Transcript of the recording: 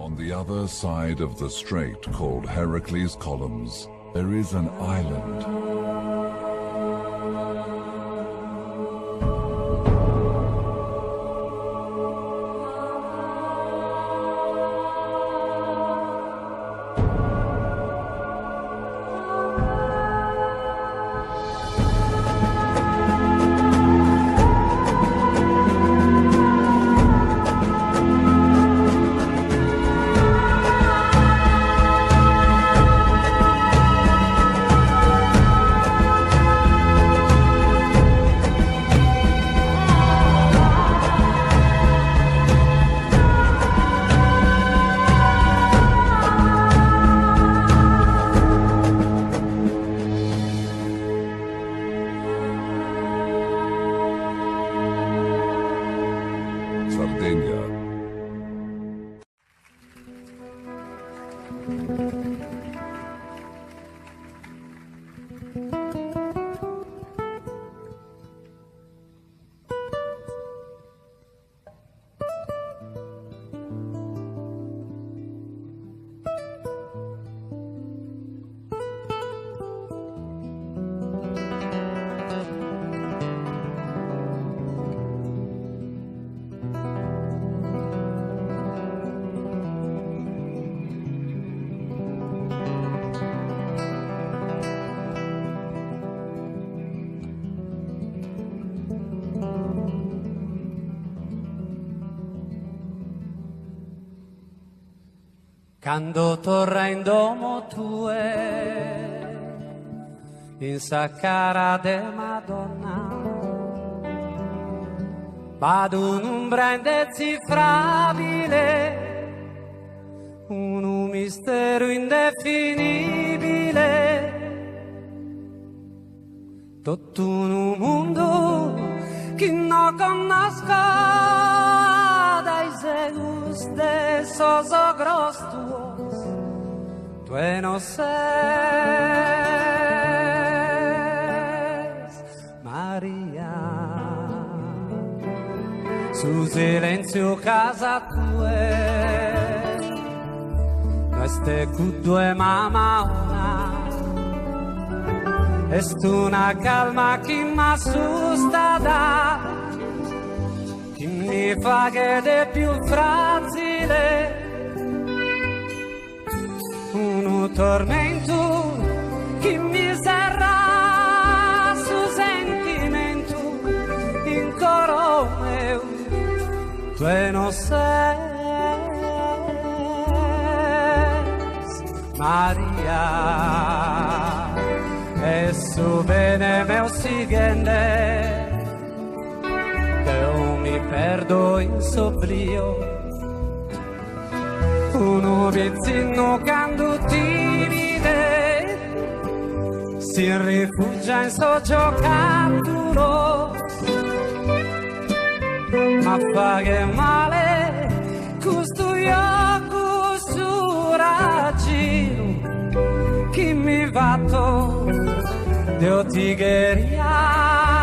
On the other side of the strait called Heracles Columns, there is an island. Sardinia. Cando torra in domo tue, in sa cara de Madonna, b'at un'umbra indetzifrabile, unu misteru indefinibile. Tott'unu mundu chi no connosco dai segus de sos ogros tuos, tue no ses Maria. Su silentziu ch'as tue no est cuddu 'e mama 'ona, est una calma chi m'assustat, chi mi faghet pius frazile, unu tormentu chi mi serrat su sentimentu in coro meu, tue no ses Maria, e su bene meu sighende, deo mi perdo in s'oblio, Unu pitzinnu candu ti bidet si rifugia in sos giocattulos ma faghet male custu jocu su ragiru chi mi fatto deo ti cheria.